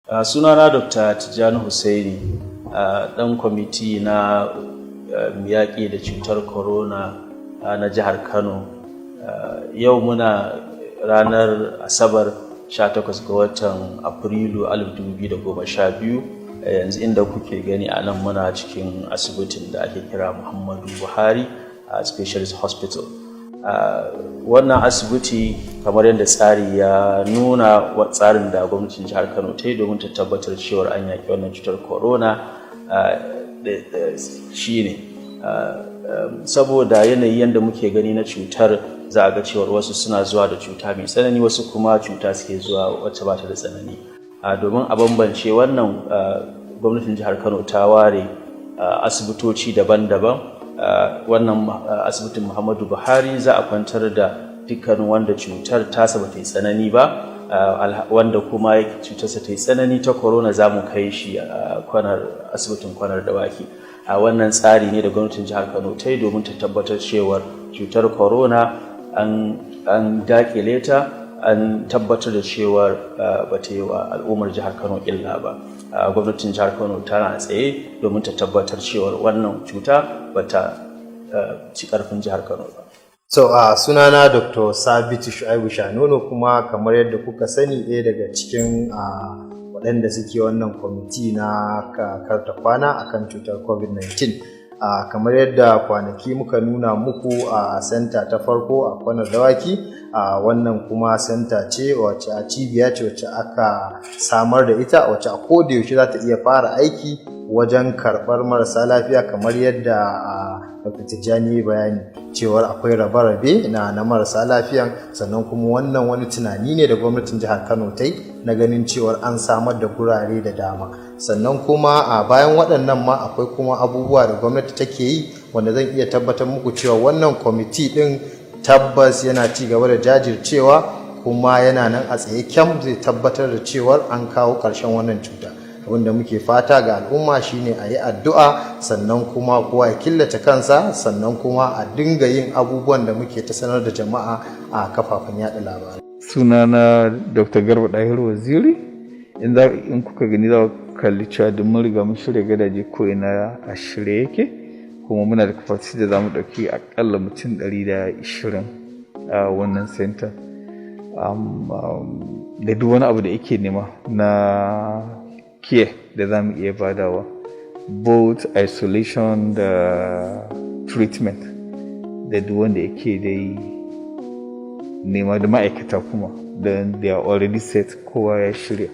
Sunana Dr. Tijjani Hussaini, ɗan kwamiti na yaƙi da cutar corona na jihar Kano. Yau muna ranar Asabar, 18 ga watan Afrilu 2012. Yanzu inda kuke gani a nan, muna cikin asibitin da ake kira Muhammadu Buhari Specialist Hospital. Wannan asibiti, kamar yadda tsari ya nuna, tsarin da gwamnatin jihar Kano ta yi domin ta tabbatar cewar an yaƙi wannan cutar corona shine, saboda yanayi yadda muke gani na cutar, za a ga cewar wasu suna zuwa da cuta mai tsanani, wasu kuma cuta suke zuwa wacce ba ta da tsanani. Domin a bambance wannan, gwamnatin jihar Kano ta ware asibitoci daban-daban. Wannan asibitin Muhammadu Buhari za a kwantar da dukkanin wanda cutar tasa ba ta yi tsanani ba. Wanda kuma cutarsa ta yi tsanani ta corona, za mu kai shi a kwanar asibitin Kwanar Dawaki. A wannan tsari ne da gwamnatin jihar Kano ta yi domin ta tabbatar cewar cutar corona an dakile ta, an tabbatar da cewar ba ta yi wa al'ummar jihar Kano illa ba. Gwamnatin jihar Kano tana tsaye domin ta tabbatar cewar wannan cuta ba ta ci karfin jihar Kano ba. So sunana Dr. Sabitu Shu'aibu Shanono, kuma kamar yadda kuka sani, ɗaya daga cikin waɗanda suke wannan kwamiti na karta kwana akan cutar COVID-19. Kamar yadda kwanaki muka nuna muku a center ta farko a Kwanar Dawaki, wannan kuma center ce wacce a cibiya ce wacce aka samar da ita, wacce a koda yaushe za ta iya fara aiki wajen karɓar marasa lafiya, kamar yadda Dr. Tijjani bayani cewar akwai rabe-rabe na marasa lafiyan. Sannan kuma wannan wani tunani ne da gwamnatin jihar Kano ta yi na ganin cewar an samar da gurare da dama. Sannan kuma a bayan waɗannan ma akwai kuma abubuwa da gwamnati take yi, wanda zan iya tabbatar muku cewa wannan kwamiti ɗin tabbas yana ci gaba da jajircewa, kuma yana nan a tsaye kyam, zai tabbatar da cewar an kawo ƙarshen wannan cuta. Abinda muke fata ga al'umma shine a yi addu'a, sannan kuma kowa ya killace kansa, sannan kuma a dinga yin abubuwan da muke ta sanar da jama'a a kafafen yada labarai. Sunana Dr. Garba Dahiru Waziri. In kuka gani, za ku kalli cewa duk mun riga mun shirya gadaje, ko ina a shirye yake, kuma muna da capacity da za mu ɗauki akalla mutum 120 a wannan center, da duk wani abu da yake nema na care da za mu iya badawa, both isolation da treatment, da duk wanda yake dai nema, da ma'aikata kuma, da they are already set, kowa ya shirya.